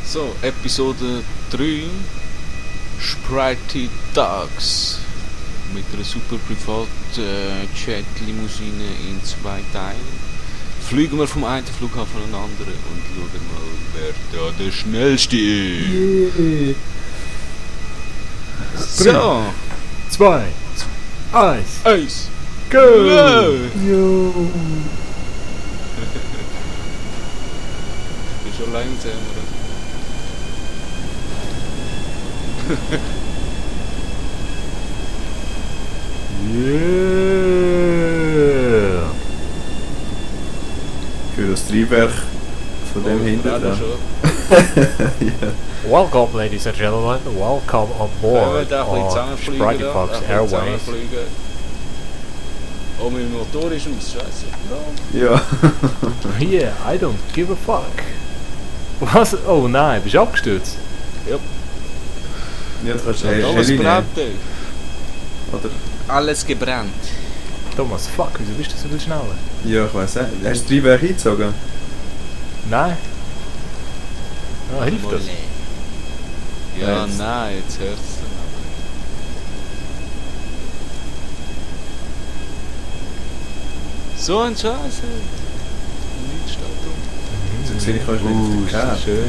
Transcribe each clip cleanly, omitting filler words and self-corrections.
So, Episode 3 Sprite Dogs mit einer super privaten Jet-Limousine in 2 Teilen. Fliegen wir vom einen Flughafen an den anderen und schauen mal, wer da der schnellste ist. Yeah. So, 2, 1, Eis, go! Jo! Ist schon langsam, oder? Yeah! Für das Triebwerk von dem hinten da dran. schon. Ja. Welcome, ladies and gentlemen. Welcome on board Da ein bisschen on zusammenfliegen Sprite da, Fox ein bisschen Airways. zusammenfliegen. Oh, mein Motor ist aus, scheiße. Ja. Yeah, I don't give a fuck. Was? Oh nein, bist du abgestürzt? Ja, Ja, du kannst alles Heli brennt. nehmen. Oder? Alles gebrannt. Thomas, fuck, wieso bist du so viel schneller? Ja, ich weiss nicht. Hast du das Triebwerk eingezogen? Nein. Ah, hilft das? Ja, Jetzt. nein, jetzt hört es dann aber. So ein Scheiße. Nicht statt So gesehen, ich kann nicht ist auf das schön.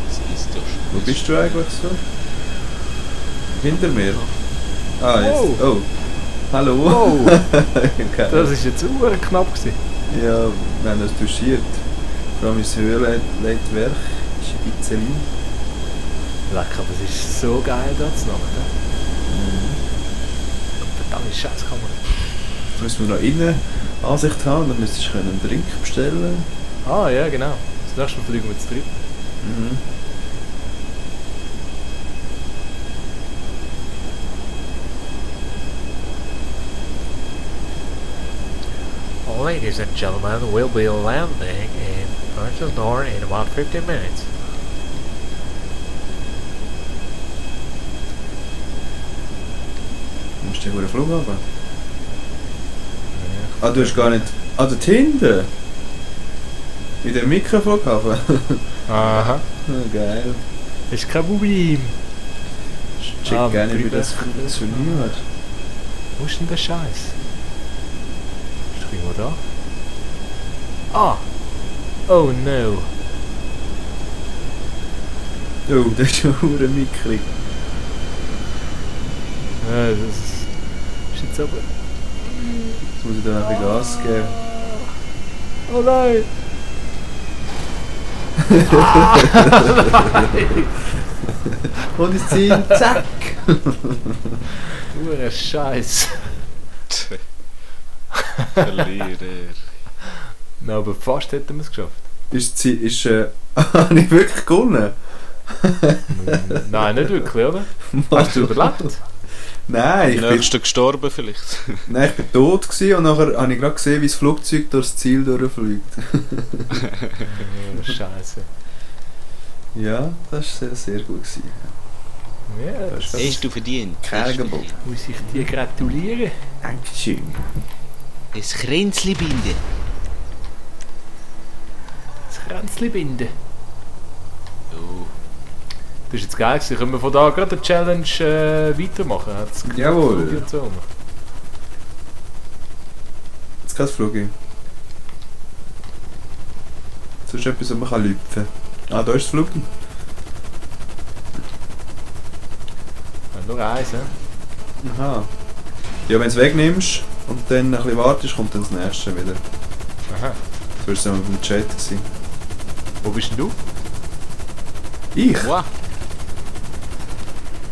Das ist doch schon. Wo bist du eigentlich so? Hinter mir? Ah, jetzt. Oh. Oh. Hallo. Oh, Okay. das ist jetzt knapp gewesen. Ja, wir haben das duschiert. Vor allem das Höhenleitwerk ist ein bisschen. Lecker, das ist so geil da zu Nacht. Verdammte Scheißkamera. Jetzt müssen wir noch innen Ansicht haben, dann müsstest du einen Drink bestellen. Ah ja, genau. Das nächste Mal fliegen wir zu dritt. Mhm. Ladies and gentlemen, we'll be landing in Princess Door in about 15 minutes. Du musst den hohen Flughafen. Ah, du hast gar nicht. Ah, dort hinten! In dem Mikroflughafen. Aha. Ah, geil. Ist kein Problem. Ich check Ah, gerne, wie Triebwerk. das funktioniert. Wo ist denn der Scheiß? Ist doch irgendwo da? Ah! Oh no! Oh, das ist schon hure mickrig. Ja, das ist jetzt aber... Jetzt muss ich dann ein bisschen Gas geben. Oh nein! Und ins Ziel, zack! Ure Scheiß! Verlierer. Na, aber fast hätten wir es geschafft. Habe ich wirklich gewonnen? Nein, nicht wirklich, oder? Hast du überlebt? Nein, ich bin, Nächster gestorben vielleicht. nein, ich bin tot gewesen und nachher habe ich gerade gesehen, wie das Flugzeug durchs Ziel durchfliegt. Ure Scheiße. Ja, das war sehr gut gewesen. Ja, Das das ist Hast du verdient. Kergebot. muss ich dir gratulieren. Dankeschön. Das Kränzli binden. Das Kränzli binden. Oh. Das ist jetzt geil gewesen. Können wir von da gerade eine Challenge weitermachen? Hat's Jawohl. Flug und so. Jetzt kann es fliegen. Sonst etwas, was man kann lüpfen. Ah, da ist das Fliegen. Nur eins, ne? Aha. Ja, wenn du es wegnimmst und dann ein bisschen wartest, kommt dann das nächste wieder. Aha. Das war so im Chat gewesen. Wo bist denn du? Ich? Wow.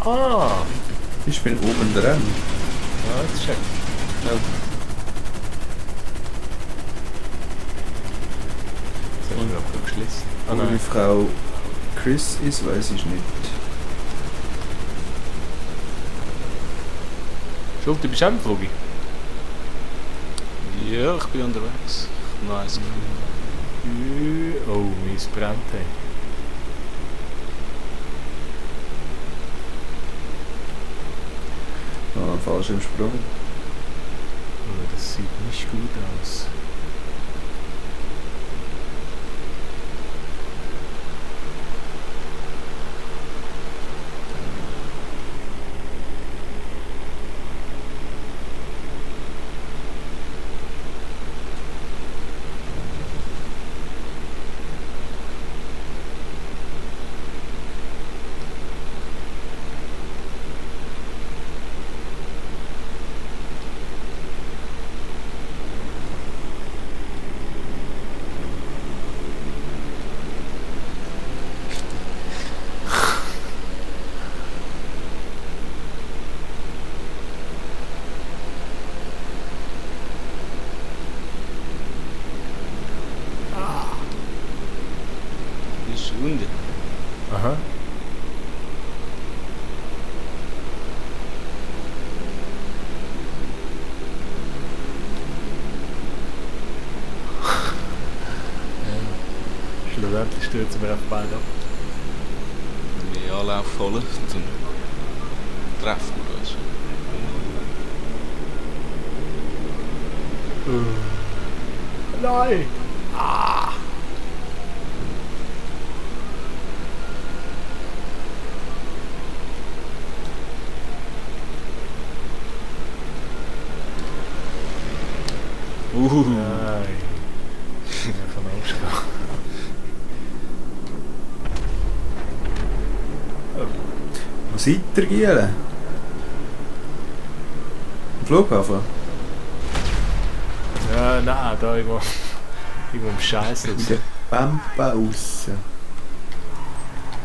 Ah! Ich bin oben dran. Ja, das ist schön. Ja. Das hast du gerade geschlossen. Ah Wo die nein. Frau Chris ist, weiß ich nicht. Schuld, du bist auch im Flug? Ja, ich bin unterwegs. Nice. Oh, meins brennt. Hey. Ah, Fallschirmsprung. Oh, das sieht nicht gut aus. ist unten. Aha. Schlussendlich stürzen wir auf beide ab. Wenn wir Anlauf folgen, dann treffen wir uns. Nein! Ah! Nein! Ich kann Angst gehabt. Wo seid ihr, Giele? Am Flughafen? Ja, nein, da irgendwo im Scheiß In raus. der Pampa raus.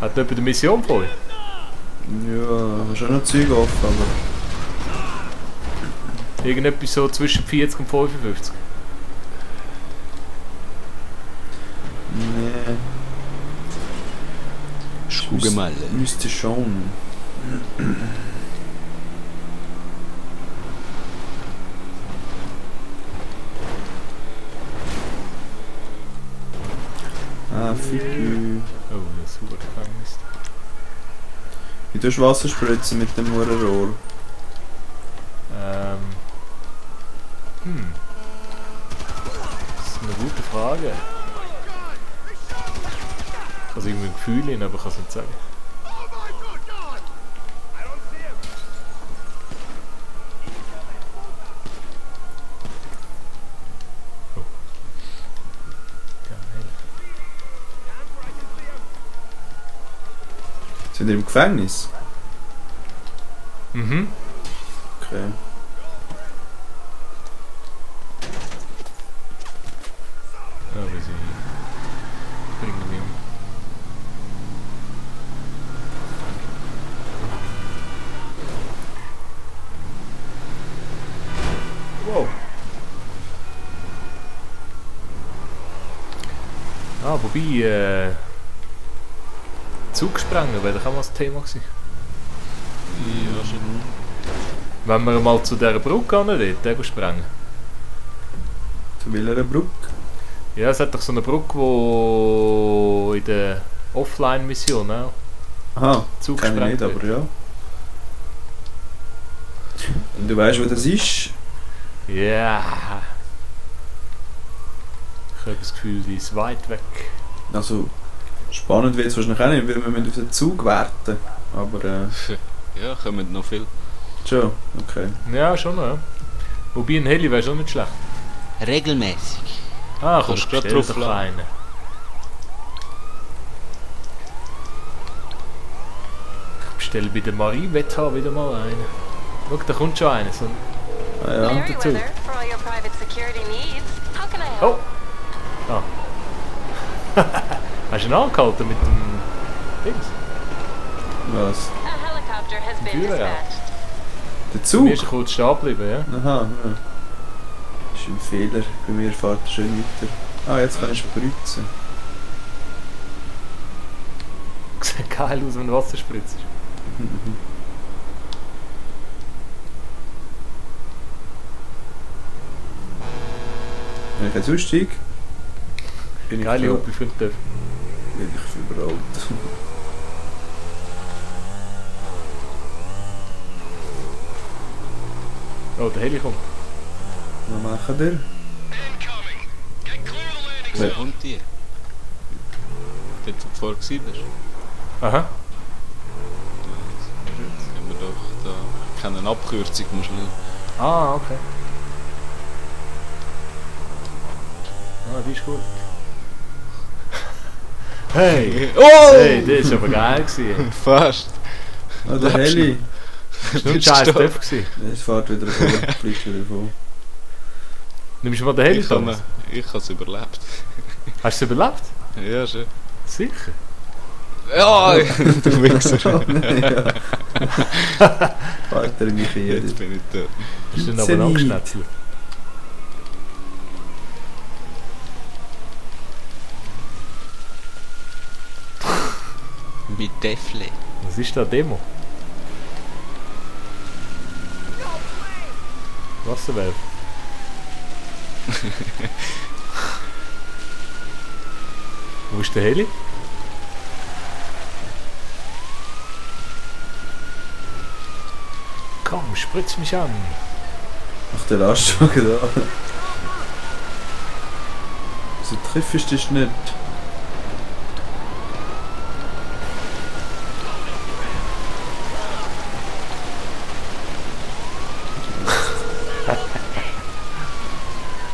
Hat jemand eine Mission voll? Ja, schon noch Zeug offen, aber... Irgendetwas so zwischen 40 und 55. Nee. Schugemelle. Müsste schon. Ah, Figu. Oh, das ist ein Gefängnis. Wie tust du Wasser spritzen mit dem Hurenrohr? Das ist eine gute Frage. Ich habe irgendwie ein Gefühl hin, aber ich kann es nicht sagen. Oh. Geil. Sind wir im Gefängnis? Mhm. Okay. Ja, wir sind bringen wir um. Wow. Ah, wobei, Zug sprengen, wäre doch auch mal das Thema gewesen. Ja, schon. Wenn wir mal zu dieser Brücke gehen, den sprengen. Zu welcher Brücke? Ja, es hat doch so eine Brücke, wo in der Offline-Mission auch Aha, Zug kenn ich nicht, gesprengt aber ja. Und du weißt, wo das ist? Ja. Ich habe das Gefühl, die ist weit weg. Also, spannend wird es wahrscheinlich auch nicht, weil wir müssen auf den Zug warten. Aber Ja, kommen noch viel. schon, okay. Ja, schon, ja. Wobei ein Heli wäre schon nicht schlecht. Regelmäßig. Ah, komm, Kannst grad bestell drauf doch laden. einen. Ich bestelle bei der Marie Wetta wieder mal einen. Schau, da kommt schon einer. So ein Ah ja. Dazu. For all your private security needs. How can I help? Oh! Ah. Hast du ihn angehalten mit dem Dings? Was? A helicopter has been Führer, ja. dispatched. Der Du Zug? wirst kurz stehen bleiben, ja? Aha, ja. Das ist ein Fehler. Bei mir fährt er schön weiter. Ah, jetzt kann ich spritzen. Sieht geil aus, wenn Wasser spritzt. Wenn ich jetzt aussteige, bin ich Geile froh. Huppi für den Töpf. Bin ich verbraut. Oh, der Heli kommt. Was machen wir? Wer kommt die? Dort, wo du vorher gewesen bist. Aha. Jetzt haben wir doch da keine Abkürzung, musst du schauen. Ah, okay. Ah, die ist gut. Hey! Oh! Hey, das war aber geil gewesen. Fast! Ah, der Heli. Das war nur ein scheiß Töpf gewesen. Es fährt wieder vor, fliegt wieder vor. Nimmst du mal den Heli, Ich habe Thomas? es überlebt. Hast du es überlebt? Ja, schon. Sicher. Ja, du Wichser. Ja. Fährt er mich hier. Jetzt bin ich da. Hast du den aber Zenit. angeschnetzelt? Mit Defle. Was ist da Demo? Wasserwelf. Wo ist der Heli? Komm, spritz mich an. Ach, der Lastwagen da. Wieso triffst du dich nicht?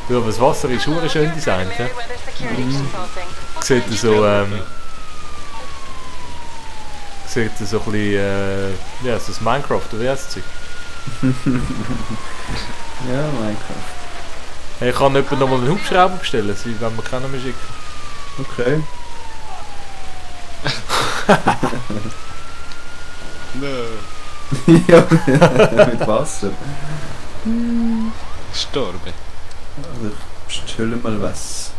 Ja, aber das Wasser ist schon schön designt. Ja? Meriwether Security Consulting. What Sieht can I so, do? sieht so ein bisschen, ja, so das Minecraft, oder wie heißt das Zeug? Ja, Minecraft. Hey, ich kann jemand nochmal einen Hubschrauber bestellen, sie wollen mir keinen mehr schicken. Okay. Nö. Ja, mit Wasser. Gestorben. Also, ich bestelle mal was.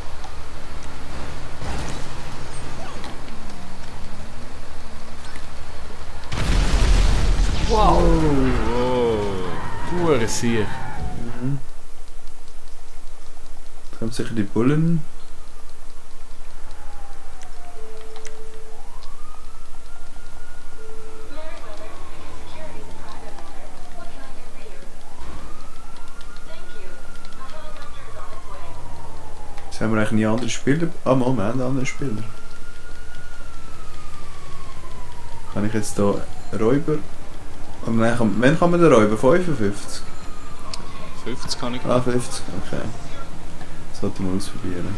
Wow! Oh. Pure Sieg. Jetzt kommen sicher die Bullen. Jetzt haben wir eigentlich nie andere Spieler. Ah, Moment, andere Spieler. Kann ich jetzt hier Räuber? Und dann wann kann man den Räuber? 55? 50 kann ich. Ah, 50, okay. Das sollte man ausprobieren.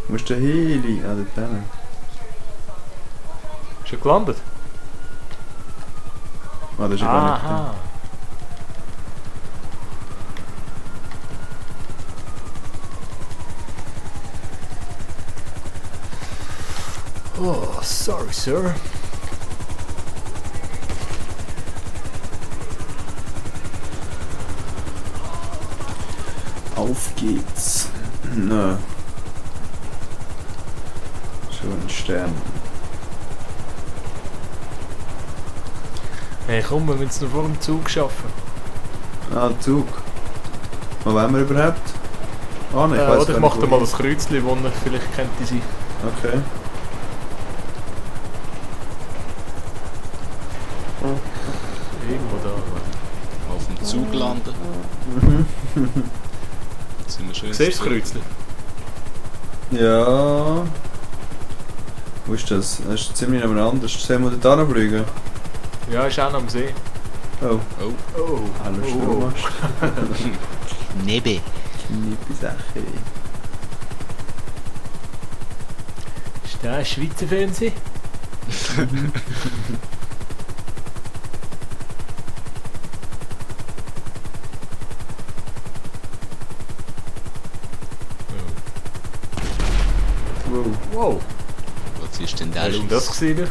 Wo ist der Heli? Ah, dort hinten. Ist er gelandet? Ah, das ist ja gar nicht Aha. Oh, sorry, sir. Auf geht's. Na. So ein Stern. Hey, komm, wir müssen noch vor dem Zug schaffen. Ah, Zug. Wo wollen wir überhaupt? Ah, nein, ich weiss Oder ich gar mache nicht, da wo mal ich- das Kreuzchen, wo er vielleicht könnte sein. Okay. Irgendwo da. Auf dem Zug landen. Jetzt sind wir schön. Siehst du das Kreuzchen? Ja. Wo ist das? Das ist ziemlich nebeneinander. Sehen wir da fliegen? Ja, ist auch noch am See. Oh, Oh, Oh, alles Strommast. Nebe. Knippe Sache. Ist das ein Schweizer Fernsehen? Wow. Wow, Was ist denn da hast du das los? gesehen?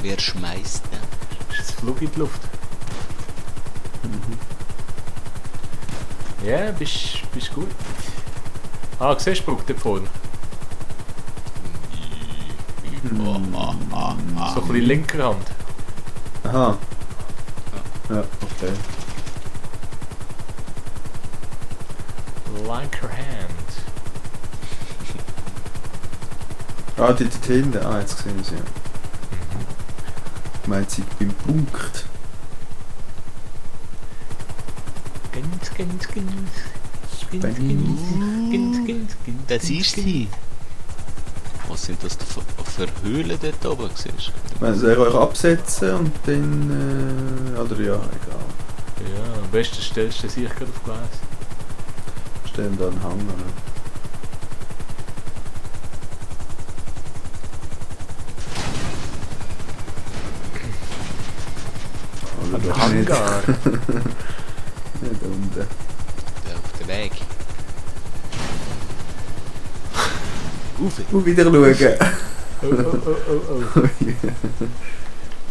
Wer schmeißt denn? Ist das Flug in die Luft? Ja, bist gut. Ah, siehst du, Bruck, dort vorne. So ein bisschen linker Hand. Aha. Ja, okay. Linker Hand. Ah, die dort hinten. Ah, jetzt gesehen sie. Meint sie beim Punkt. Das ist sie. Was sind das für Höhlen dort oben? Siehst du? Wenn ihr euch absetzen und dann. Oder ja, egal. Ja, am besten stellst du sich gerade auf Gleis. Stehen da einen Hang an. Oder doch nicht. Hangar. Nicht unten. Der auf dem Weg. Uwe. Und wieder schauen. Oh, oh, oh, oh, oh.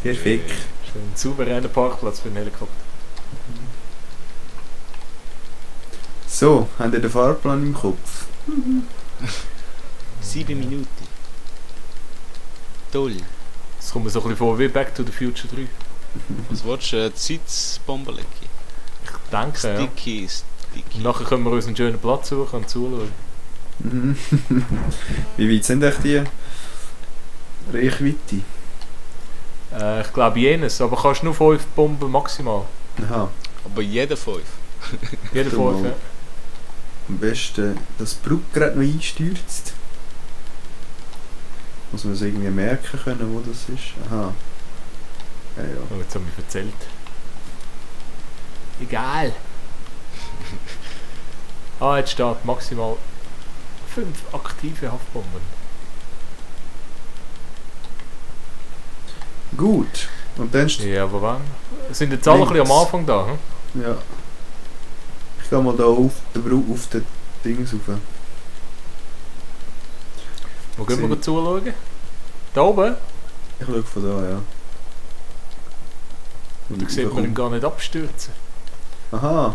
Perfekt. Schön ein souveräner Parkplatz für einen Helikopter. So, habt ihr den Fahrplan im Kopf? 7 Minuten. Toll. Das kommt mir so ein bisschen vor wie Back to the Future 3. Was willst du? Sitzbombe legen? Ich denke, ja. Sticky. Und nachher können wir uns einen schönen Platz suchen und zuschauen. Mhm. Wie weit sind echt die Reichweite? Ich glaube jenes, aber kannst nur 5 Bomben maximal. Aha, Aber jeder 5. Jeder Du 5, mal. ja. am besten das Brückgerät noch einstürzt. Muss man es irgendwie merken können, wo das ist. Aha. Ja, ja. Oh, jetzt haben wir erzählt. Egal. Jetzt steht maximal 5 aktive Haftbomben. Gut. Und dann Ja, aber wann? Sind jetzt alle ein bisschen am Anfang da? Hm? ja. Ich gehe mal da auf den Dings rauf. Wo gehen wir zuschauen? Da oben? Ich schaue von da, ja. Da sieht man ihn gar nicht abstürzen. Aha.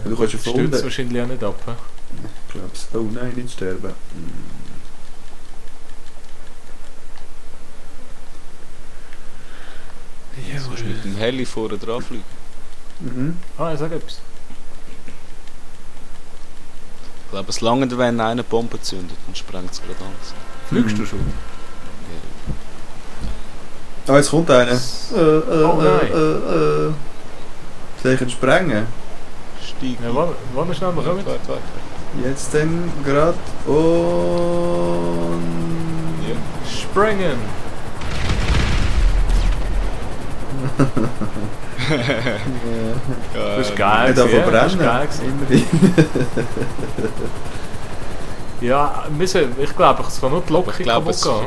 Du kannst ja von Stürzt unten. wahrscheinlich auch nicht ab. Hm? Ich glaub's. Oh nein, nicht sterben. Ja, du musst mit dem Heli vorne dran fliegen. Mhm. Ich sag etwas. Ich glaube, es langt, wenn einer eine Bombe zündet, dann sprengt es gerade alles. Fliegst du schon? Ah, jetzt kommt einer. Oh nein. Soll ich ihn sprengen? Steig. Ja, warte schnell, wir kommen. Warte. Jetzt dann gerade und... Ja. Springen! Ja, Das ist geil. Nicht davon gewesen, das ist brennen. geil gewesen. Immerhin. Ja, ich glaube, es kann nur die Lok Ich glaube, kaputt gehen.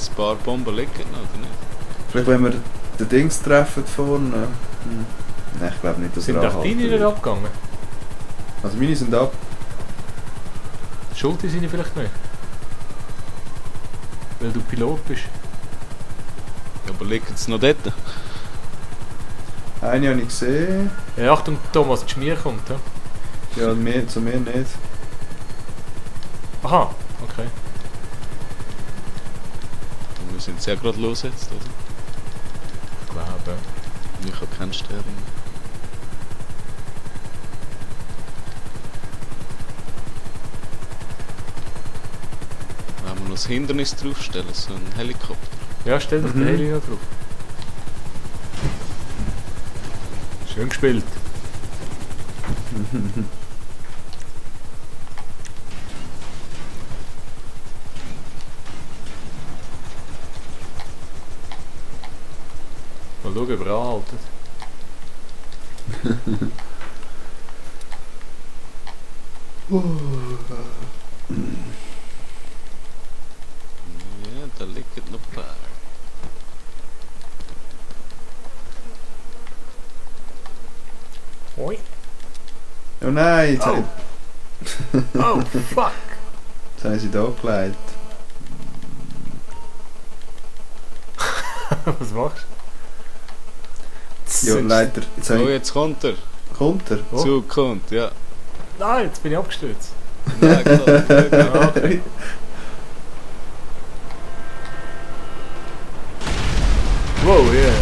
ein paar Bomben liegen noch, oder nicht? Vielleicht wenn wir den Dings treffen vorne. Nein, ich glaube nicht, dass Sind er auch deine anhalten nicht wird. abgegangen? Also meine sind ab. Schuld sind sie vielleicht nicht. Weil du Pilot bist. Aber liegen sie noch dort? Eine habe ich gesehen. Ja, Achtung, Thomas, die Schmier kommt. Ja? Ja, mehr, zu mir nicht. Aha, okay. Und wir sind sehr gerade los jetzt, oder? Ich glaube. Ich habe keinen Stern. Wenn wir noch das Hindernis draufstellen, so ein Helikopter. Ja, stell doch den Mhm. Heli noch drauf. Schön gespielt. Mal schauen, ob er anhaltet. Ja, da liegen noch ein paar. Oi. Oh nein, jetzt, Oh. Oh, fuck. jetzt haben sie da gelegt. Was machst du? Ja, leider. Jetzt Oh, jetzt kommt er. kommt er. Oh. Zug kommt, ja. Nein, jetzt bin ich abgestürzt. Nein, klar. Okay. Wow, yeah.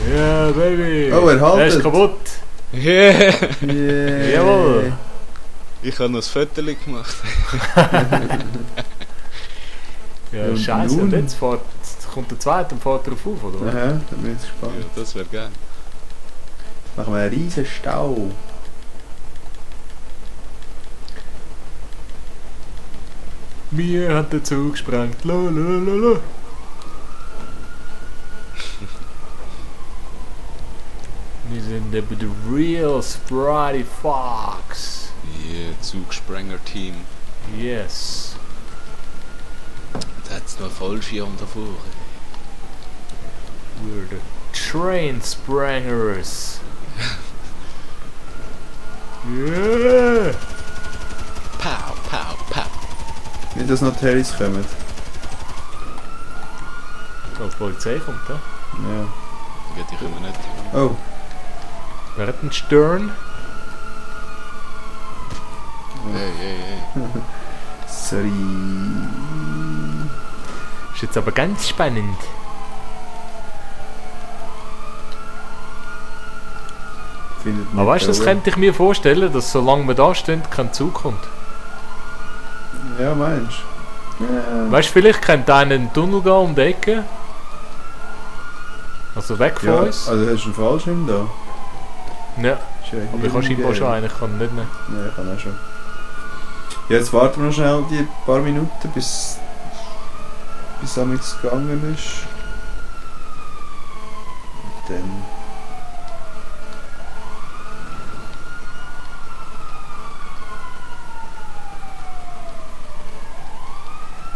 Yeah, baby. Oh, er haltet. Er ist kaputt. Yeah. Yeah. Jawohl. Ich habe noch ein Foto gemacht. Ja, Und scheiße. nun? Und jetzt kommt der zweite und fährt drauf auf, oder was? Aha, da bin ich gespannt. Ja, das wäre geil. Machen wir einen riesen Stau. Mir hat der Zug gesprengt. Lalalala. Wir sind eben der Real Spritey Fox. Yeah, Zugsprenger-Team. Yes. Da hat es noch einen Fallschirm davor. We're the Train Sprangers. Yeah. Pow, pow, pow. Nicht, dass noch die Harrys kommen. Oh, die Polizei kommt, ja? Ja. Ja, die können wir nicht. Oh, Wer hat einen Stern? Hey. Sorry. Ist jetzt aber ganz spannend. Findet Aber weißt du, das nicht könnte ich mir vorstellen, dass solange wir da stehen, kein Zug kommt. Ja, meinst du? Ja. Weißt du, vielleicht könnte einer in den Tunnel gehen um die Ecke. Also weg von Ja, uns. also hast du einen Fallschirm da? Ja, Ist ja aber ich habe scheinbar schon einen, ich kann ihn nicht mehr. Ja, ich kann auch schon. Ja, jetzt warten wir noch schnell die paar Minuten, bis es gegangen ist. Und dann